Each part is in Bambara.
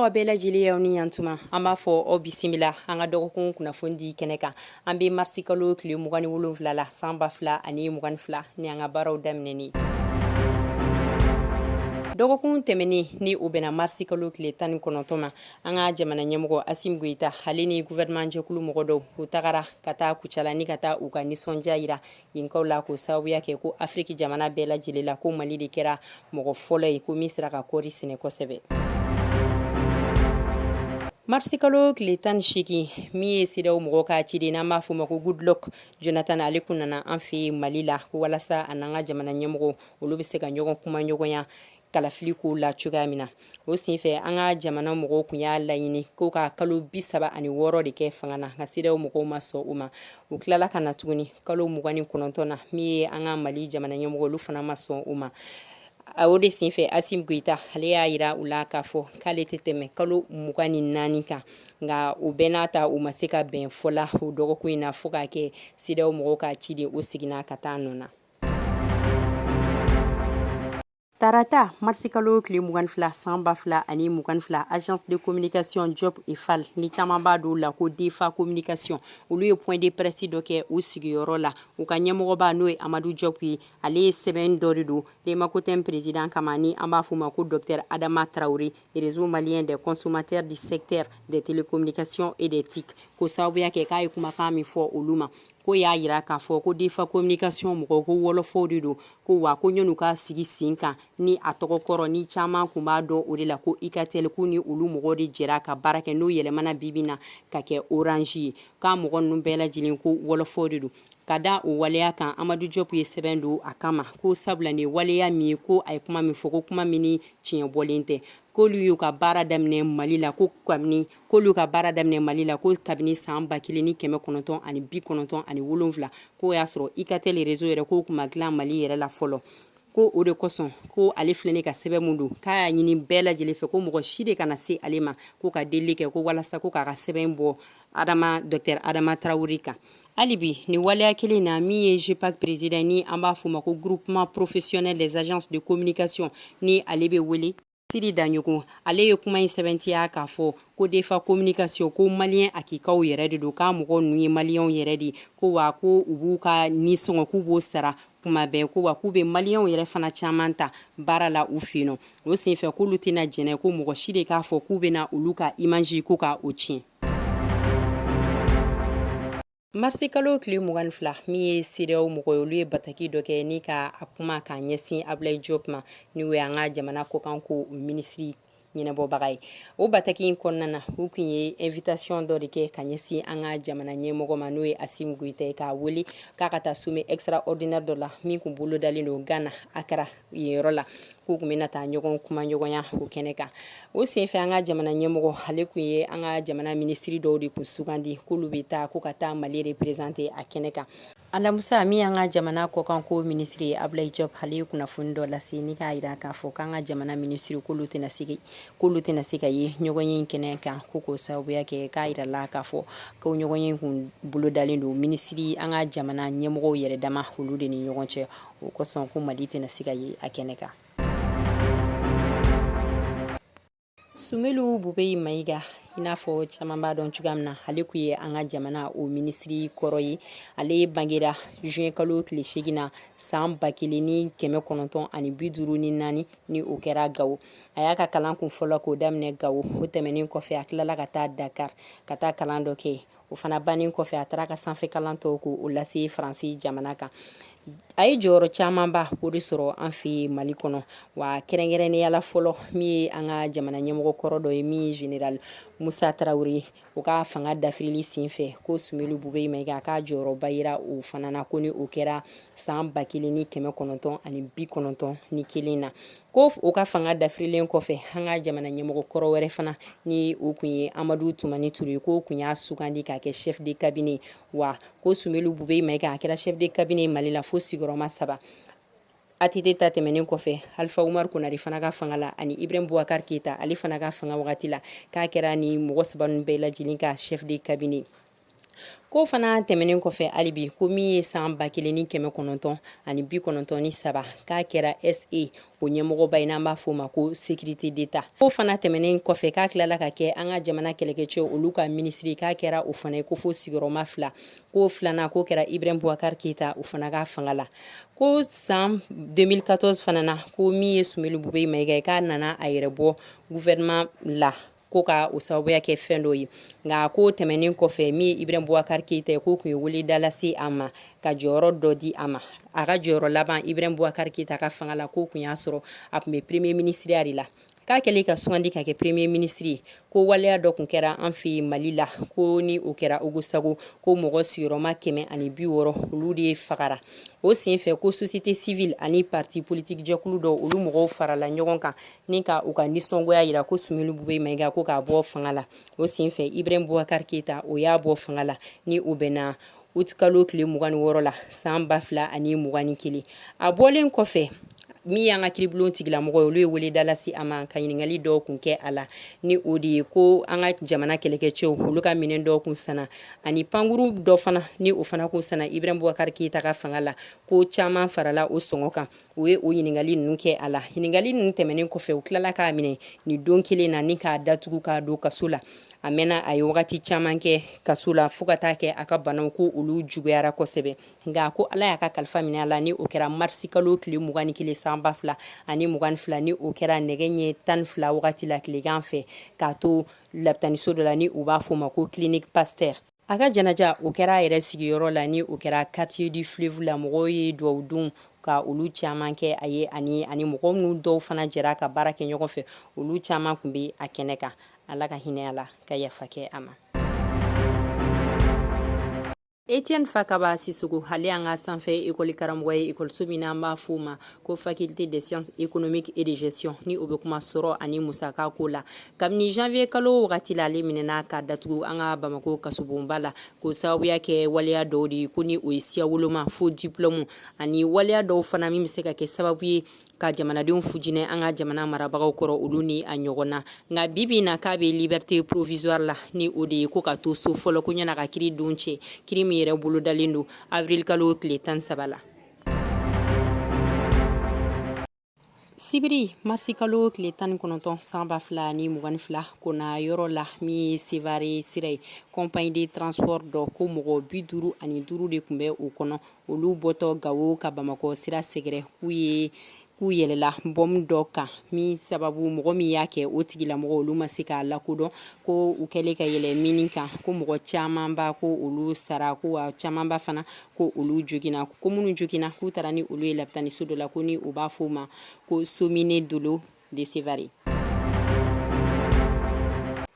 Filɛbagaw bɛɛ lajɛlen, y'aw ni yantuma. An b'a fɔ aw bisimila an ka dɔgɔkun kunnafoni di kɛnɛ kan. An bɛ marisi kalo tile 27 la, san 2022, ni an ka baaraw daminɛni. Dɔgɔkun tɛmɛnen, ni o bɛnna marisi kalo tile 19 ma, an ka jamana ɲɛmɔgɔ Assimi Goïta, ale ni gouvernement jɛkulu mɔgɔ dɔw, u tagara ka taa Kucala ni ka taa u ka nisɔndiya yira yenkaw la, k'o sababuya kɛ ko Afiriki jamana bɛɛ lajɛlen la, ko Mali de kɛra mɔgɔ fɔlɔ ye ko min sera ka kɔɔri sɛnɛ kosɛbɛ. Marisi kalo tile 18, min ye CEDEAO mɔgɔw ka ciden, n'an b'a fɔ o ma ko Goodluck Jonathan, ale kun nana an fɛ Mali la ko walasa a n'an ka jamana ɲɛmɔgɔ, olu bɛ se ka ɲɔgɔn kuma ɲɔgɔnya kalafili ko la cogoya min na. O senfɛ, an ka jamana mɔgɔw kun y'a laɲini ko ka kalo 36 de kɛ fanga na, nka CEDEAO mɔgɔw ma sɔn o ma. U tilala ka na tuguni kalo 29 na. Min ye an ka Mali jamana ɲɛmɔgɔ, olu fana ma sɔn o ma. O de senfɛ, Assimi Goïta, ale y'a yira u la k'a fɔ k'ale tɛ tɛmɛ kalo 24 kan. Nka o bɛɛ n'a ta, u ma se ka bɛn fɔ la o dɔgɔkun in na, fo k'a kɛ CEDEAO mɔgɔw ka ciden, o seginna ka taa nɔ na. Tarata, marisi kalo tile 22, san 2022, agence de communication Diop et Fall, ni caman b'a dɔn la ko DFA Communication, olu ye point de presse dɔ kɛ u sigiyɔrɔ la. U ka ɲɛmɔgɔba, n'o ye Amadu Diop ye, ale ye sɛbɛn dɔ de don Remacotem président kama, ni an b'a fɔ ma ko docteur Adama Traoré, Réseau malien des consommateurs du secteur des télécommunications et des TIC, ko sababuya kɛ k'a ye kumakan min fɔ olu ma, ko y'a yira k'a fɔ ko DFA Communication mɔgɔw, ko wɔlɔfɔw de don, ko wa ko ɲɔnu ka sigi sen kan ni a tɔgɔ kɔrɔ, ni caman kun b'a dɔn o de la ko Ikatel, k'u ni olu mɔgɔw de jɛra ka baara kɛ, n'o yɛlɛmana bibi na ka kɛ Orange ye, k'a mɔgɔ ninnu bɛɛ lajɛlen, ko wɔlɔfɔw de don. Ka da o waleya kan, Amadu Diop ye sɛbɛn don a kama, ko sabula ni waleya min ye, ko a ye kuma min fɔ, ko kuma min ni tiɲɛ bɔlen tɛ, k'olu y'u ka baara daminɛ Mali la, ko kabini k'olu ka baara daminɛ Mali la, ko kabini san 1997, k'o y'a sɔrɔ Ikatel réseau yɛrɛ, k'o kun ma dilan Mali yɛrɛ la fɔlɔ. Ko o de kosɔn, ko ale filɛ ka sɛbɛn mun don, k'a y'a ɲini bɛɛ lajɛlen fɛ ko mɔgɔ si de kana se ale ma ko ka deli kɛ ko walasa ko k'a ka sɛbɛn bɔ Adama, docteur Adama Traoré kan. Hali bi ni waleya kelen na, min ye GPAC président, ni an b'a fɔ ma ko Groupement professionnel des agences de communication, ni ale bɛ wele Sidi Daɲogo, ale ye kuma in sɛbɛntiya k'a fɔ ko DFA Communication, ko malien hakikaw yɛrɛ de don, k'a mɔgɔ ninnu ye malienw yɛrɛ de, ko wa ko u b'u ka nisɔngɔ k'u b'o sara kuma bɛɛ, ko wa k'u bɛ malienw yɛrɛ fana caman ta baara la u fɛ yen nɔ. O senfɛ, k'olu tɛna jɛnɛ ko mɔgɔ si de k'a fɔ k'u bɛna olu ka image ko ka o tiɲɛ. Marisi kalo tile 22, min ye CEDEAO mɔgɔ ye, olu ye bataki dɔ kɛ ni ka a kuma k'a ɲɛsin Ablaye Diop ma, n'o ye an ka jamana kɔkanko minisiri ɲɛnabɔbaga ye. O bataki in kɔnɔna na, u tun ye invitation dɔ de kɛ ka ɲɛsin an ka jamana ɲɛmɔgɔ ma, n'o ye Assimi Goïta ye, k'a wele k'a ka taa sommet extraordinaire dɔ la min kun bolodalen don Ghana, Accra yen yɔrɔ la, k'u tun bɛna taa ɲɔgɔn kuma ɲɔgɔnya o kɛnɛ kan. O senfɛ, an ka jamana ɲɛmɔgɔ, ale tun ye an ka jamana minisiri dɔw de kun sugandi k'olu bɛ taa ko ka taa Mali représenter a kɛnɛ kan. Alamusa, min y'an ka jamana kɔkanko minisiri ye, Ablaye Diop, ale ye kunnafoni dɔ lase ni k'a jira k'a fɔ k'an ka jamana minisiri, k'olu tɛna se ka ye ɲɔgɔn ye kɛnɛ kan, ko k'o sababuya kɛ k'a jira la k'a fɔ ko ɲɔgɔn ye kun bolodalen don minisiri, an ka jamana ɲɛmɔgɔw yɛrɛ dama, olu de ni ɲɔgɔn cɛ. O kosɔn, ko Mali tɛna se ka ye a kɛnɛ kan. Soumeylou Boubèye Maïga, i n'a fɔ caman b'a dɔn cogoya min na, ale kun ye an ka jamana o minisiri kɔrɔ ye. Ale bangera juin kalo tile 8 na, san 1954, ni o kɛra Gawo. A y'a ka kalan kun fɔlɔ k'o daminɛ Gawo. O tɛmɛnen kɔfɛ, a tilala ka taa Dakar ka taa kalan dɔ kɛ. O fana bannen kɔfɛ, a taara ka sanfɛ kalan tɔw k'o lase Faransi jamana kan. A ye jɔyɔrɔ camanba o de sɔrɔ an fɛ Mali kɔnɔ, wa kɛrɛnkɛrɛnnenya la fɔlɔ, min ye an ka jamana ɲɛmɔgɔ kɔrɔ dɔ ye, min ye général Musa Tarawele, o ka fanga dafirili senfɛ, ko Soumeylou Boubèye Maïga, a ka jɔyɔrɔba yira o fana na, ko ni o kɛra san 1991 na. Ko o ka fanga dafirilen kɔfɛ, an ka jamana ɲɛmɔgɔ kɔrɔ wɛrɛ fana, ni o kun ye Amadu Tumani Ture, k'o kun y'a sugandi k'a kɛ chef de cabinet. Wa ko Soumeylou Boubèye Maïga, a kɛra chef de cabinet Mali la fo sigiyɔrɔma saba. ATT ta tɛmɛnen kɔfɛ, Alpha Oumar Konaré fana ka fanga la, ani Ibrahim Boubacar Keïta, ale fana ka fanga wagati la, k'a kɛra ni mɔgɔ saba ninnu bɛɛ lajɛlen ka chef de cabinet. Ko fana tɛmɛnen kɔfɛ halibi, ko min ye san 1993, k'a kɛra SE o ɲɛmɔgɔba ye, n'an b'a fɔ o ma ko sécurité d'État. Ko fana tɛmɛnen kɔfɛ, k'a tilala ka kɛ an ka jamana kɛlɛkɛcɛw olu ka minisiri. K'a kɛra o fana ye ko fo sigiyɔrɔma fila. Ko filanan, k'o kɛra Ibrahim Boubacar Keita o fana ka fanga la. Ko san 2014 fana na, ko min ye Soumeylou Boubèye Maïga ye, k'a nana a yɛrɛ bɔ gouvernement la, ko ka o sababuya kɛ fɛn dɔ ye. Nka ko tɛmɛnen kɔfɛ, min ye Ibrahim Boubacar Keita ye, k'o tun ye weleda lase a ma ka jɔyɔrɔ dɔ di a ma. A ka jɔyɔrɔ laban Ibrahim Boubacar Keita ka fanga la, k'o tun y'a sɔrɔ a tun bɛ premier ministre de la. K'a kɛlen ka sugandi ka kɛ premier ministre ye, ko waleya dɔ tun kɛra an fɛ yen Mali la, ko ni o kɛra Ogosagu, ko mɔgɔ sigiyɔrɔma 160, olu de fagara o senfɛ. Ko société civile ani parti politique jɛkulu dɔw, olu mɔgɔw farala ɲɔgɔn kan ni ka u ka nisɔngoya jira ko Soumeylou Boubèye Maïga ko k'a bɔ fanga la. O senfɛ, Ibrahim Boubacar Keita o y'a bɔ fanga la, ni o bɛnna utikalo tile 26 la san 2021. A bɔlen kɔfɛ, min y'an ka kiiribulon tigilamɔgɔ ye, olu ye weleda lase a ma ka ɲininkali dɔw kun kɛ a la, ni o de ye ko an ka jamana kɛlɛkɛcɛw olu ka minɛn dɔw kun sanna, ani pankuru dɔ fana ni o fana kun sanna Ibrahim Boubacar Keita ka fanga la, ko caman farala o sɔngɔ kan. U ye o ɲininkali ninnu kɛ a la. Ɲininkali ninnu tɛmɛnen kɔfɛ, u tilala k'a minɛ ni don kelen na ni k'a datugu k'a don kaso la. A mɛnna, a ye wagati caman kɛ kaso la, fo ka taa kɛ a ka banaw ko olu juguyara kosɛbɛ. Nka ko Ala y'a ka kalifa minɛ a la, ni o kɛra marisi kalo tile 21 san 2022, ni o kɛra nɛgɛ ɲɛ 12 wagati la tilegan fɛ, k'a to lapitaniso dɔ la ni u b'a fɔ o ma ko clinique Pasteur. A ka janaja o kɛra a yɛrɛ sigiyɔrɔ la, ni o kɛra quartier du fleuve la. Mɔgɔw ye dugawudon ka olu caman kɛ a ye, ani mɔgɔ minnu dɔw fana jɛra ka baara kɛ ɲɔgɔn fɛ, olu caman tun bɛ a kɛnɛ kan. Ala ka hinɛ a la ka yafa kɛ a ma. Etienne Fakaba Sisoko, ale y'an ka sanfɛ ekɔli karamɔgɔ ye, ekɔliso min n'an b'a fɔ o ma ko faculté des sciences économiques et de gestion, ni o bɛ kuma sɔrɔ ani musaka ko la. Kabini janvier kalo wagati la, ale minɛna ka datugu an ka Bamakɔ kasobonba la, k'o sababuya kɛ waleya dɔw de ye, ko ni o ye siya woloma faux diplôme ani waleya dɔw fana min bɛ se ka kɛ sababu ye ka jamanadenw fujinɛ an ka jamana marabagaw kɔrɔ, olu ni a ɲɔgɔn na. Nka bi bi na, k'a bɛ liberté provisoire la, ni o de ye ko ka to so fɔlɔ, ko ɲɛna ka kiri don cɛ, kiri min yɛrɛ bolodalen don avril kalo tile 13 la. Sibiri marisi kalo tile 19 san 2022, Kona yɔrɔ la, min ye Sevare sira ye, compagnie de transport dɔ, ko mɔgɔ 55 de tun bɛ o kɔnɔ, olu bɔtɔ Gawo ka Bamakɔ sira sɛgɛrɛ, k'u ye k'u yɛlɛla bɔmu dɔ kan, min sababu mɔgɔ min y'a kɛ, o tigilamɔgɔ olu ma se k'a lakodɔn. Ko u kɛlen ka yɛlɛ mini kan, ko mɔgɔ camanba ko olu sara, ko wa camanba fana ko olu joginna. Ko minnu joginna, k'u taara ni olu ye lapitaniso dɔ la, ko ni u b'a fɔ o ma ko Somine Dolo de Sevare.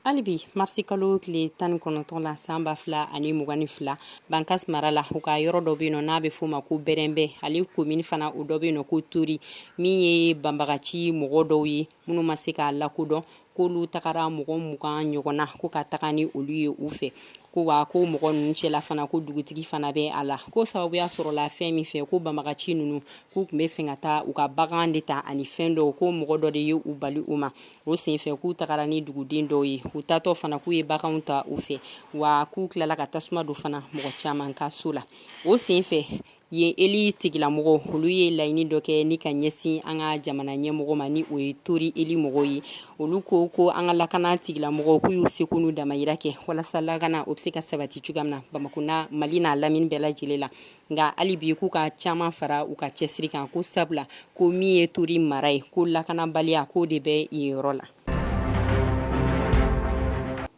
Halibi marisi kalo tile 19 la san 2022, Bankas mara la, u ka yɔrɔ dɔ bɛ yen nɔ n'a bɛ f'o ma ko Bɛrɛnbɛn, ale komini fana o dɔ bɛ yen nɔ ko Tori, min ye banbagaci mɔgɔ dɔw ye minnu ma se k'a lakodɔn, k'olu tagara mɔgɔ 20 ɲɔgɔn na, ko ka taga ni olu ye u fɛ. Ko wa ko mɔgɔ ninnu cɛla fana, ko dugutigi fana bɛ a la. Ko sababuya sɔrɔla fɛn min fɛ, ko banbagaci ninnu k'u tun bɛ fɛ ka taa u ka bagan de ta ani fɛn dɔw, ko mɔgɔ dɔ de ye u bali u ma. O senfɛ, k'u tagara ni duguden dɔw ye. U taatɔ fana, k'u ye baganw ta u fɛ, wa k'u tilala ka tasuma don fana mɔgɔ caman ka so la. O senfɛ yen, eli tigilamɔgɔw olu ye laɲini dɔ kɛ ni ka ɲɛsin an ka jamana ɲɛmɔgɔ ma, ni o ye Tori eli mɔgɔw ye. Olu ko ko an ka lakana tigilamɔgɔw k'u y'u seko n'u damayira kɛ walasa lakana o bɛ se ka sabati cogoya min na Bamakɔ n'a Mali n'a lamini bɛɛ lajɛlen la, nka hali bi k'u ka caman fara u ka cɛsiri kan, ko sabula ko min ye Tori mara ye, ko lakanabaliya k'o de bɛ yen yɔrɔ la.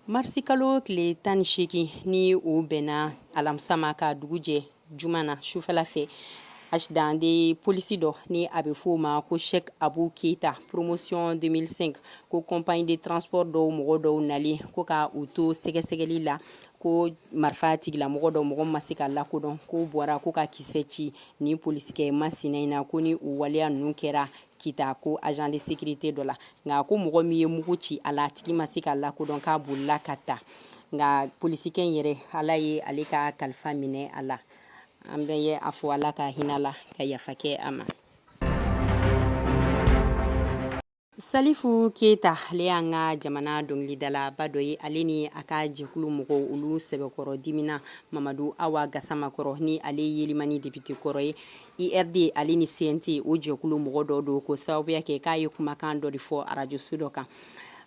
Marisi kalo tile 18, ni o bɛnna alamisa ma ka dugu jɛ juma na sufɛla fɛ, accident de polisi dɔ ni a bɛ f'o ma ko Cheikh Abou Keita, promotion 2005, ko compagnie de transport dɔw mɔgɔ dɔw nalen ko ka u to sɛgɛsɛgɛli la, ko marifa tigilamɔgɔ dɔ, mɔgɔ ma se ka lakodɔn, ko bɔra ko ka kisɛ ci ni polisikɛ masina in na, ko ni o waleya ninnu kɛra Kita ko agent de sécurité dɔ la. Nka ko mɔgɔ min ye mugu ci a la, a tigi ma se ka lakodɔn, k'a bolila ka taa. Nka polisikɛ in yɛrɛ, Ala ye ale ka kalifa minɛ a la. An bɛ ye a fɔ Ala ka hinɛ la ka yafa kɛ a ma. Salifu Keyita, ale y'an ka jamana dɔnkilidalaba dɔ ye. Ale ni a ka jɛkulu mɔgɔw, olu sɛbɛkɔrɔ dimina Mamadu Awa Gasama kɔrɔ, ni ale Yelimani député kɔrɔ ye. URD ale ni CNT, o jɛkulu mɔgɔ dɔ don, ko sababuya kɛ k'a ye kumakan dɔ de fɔ arajoso dɔ kan.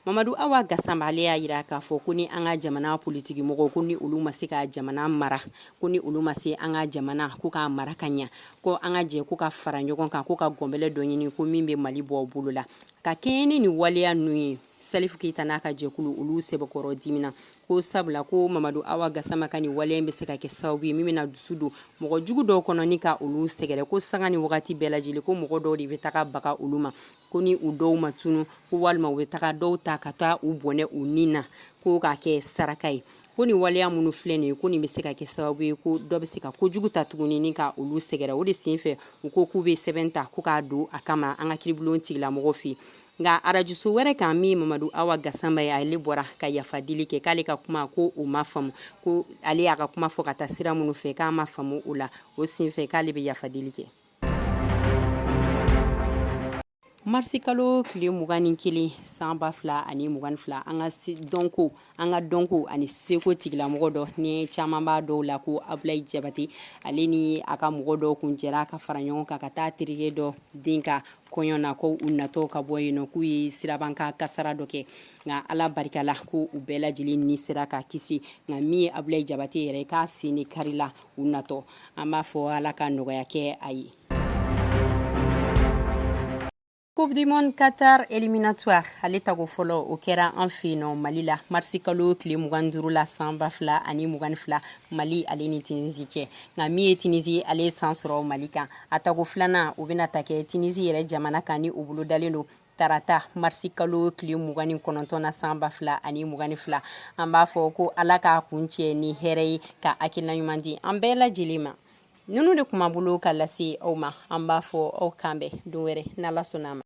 Mamadu Awa Gasama, ale y'a jira k'a fɔ ko ni an ka jamana politiki mɔgɔw, ko ni olu ma se ka jamana mara, ko ni olu ma se an ka jamana ko k'a mara ka ɲɛ, ko an ka jɛ ko ka fara ɲɔgɔn kan, ko ka gɔnbɛlɛ dɔ ɲini ko min bɛ Mali bɔ bolo la. Ka kɛɲɛ ni nin waleya ninnu ye, Salifu Keyita n'a ka jɛkulu, olu sɛbɛkɔrɔ dimina, ko sabula ko Mamadu Awa Gasama ka nin waleya in bɛ se ka kɛ sababu ye min bɛna dusu don mɔgɔ jugu dɔw kɔnɔ ni ka olu sɛgɛrɛ, ko sanga ni wagati bɛɛ lajɛlen, ko mɔgɔ dɔw de bɛ taga baga olu ma, ko ni u dɔw ma tunu, ko walima u bɛ taga dɔw ta ka taa u bɔnɛ u ni na ko k'a kɛ saraka ye. Ko nin waleya minnu filɛ nin ye, ko nin bɛ se ka kɛ sababu ye ko dɔ bɛ se ka kojugu ta tuguni ni ka olu sɛgɛrɛ. O de senfɛ, u ko k'u bɛ sɛbɛn ta ko k'a don a kama an ka kiiribulon tigilamɔgɔ fɛ. Nka arajoso wɛrɛ kan, min Mamadu Awa Gasama ye, ale bɔra ka yafa deli kɛ k'ale ka kuma ko o ma faamu, ko ale y'a ka kuma fɔ ka taa sira minnu fɛ, k'a ma faamu o la. O senfɛ, k'ale bɛ yafa deli kɛ. Marisikalo tile 21 san 2022, an ka dɔnko, an ka dɔnko ani seko tigilamɔgɔ dɔ, ni caman b'a dɔw la ko Abulayi Jabate, ale ni a ka mɔgɔ dɔw kun jɛra ka fara ɲɔgɔn kan ka taa terikɛ dɔ den ka kɔɲɔ na, ko u natɔ ka bɔ yen nɔ, k'u ye sirabakan kasara dɔ kɛ. Nka Ala barika la, ko u bɛɛ lajɛlen ni sera ka kisi. Nka min ye Abulayi Jabate yɛrɛ, k'a sen de karila u natɔ. An b'a fɔ Ala ka nɔgɔya kɛ a ye. Coupe du monde Qatar éliminatoire, ale tago fɔlɔ, o kɛra an fɛ yen nɔ Mali la marisi kalo tile 25 la san 2022, Mali ale ni Tunisie cɛ. Nka min ye Tunisie, ale ye san sɔrɔ Mali kan. A tago filanan, o bɛna ta kɛ Tunisie yɛrɛ jamana kan, ni o bolodalen don tarata marisi kalo tile 29 na san 2022. An b'a fɔ ko Ala k'a kuncɛ ni hɛrɛ ye, ka hakilina ɲuman di an bɛɛ lajɛlen ma. Ninnu de tun b'an bolo ka lase aw ma. An b'a fɔ aw kan bɛn don wɛrɛ, n'Ala sɔnna a ma.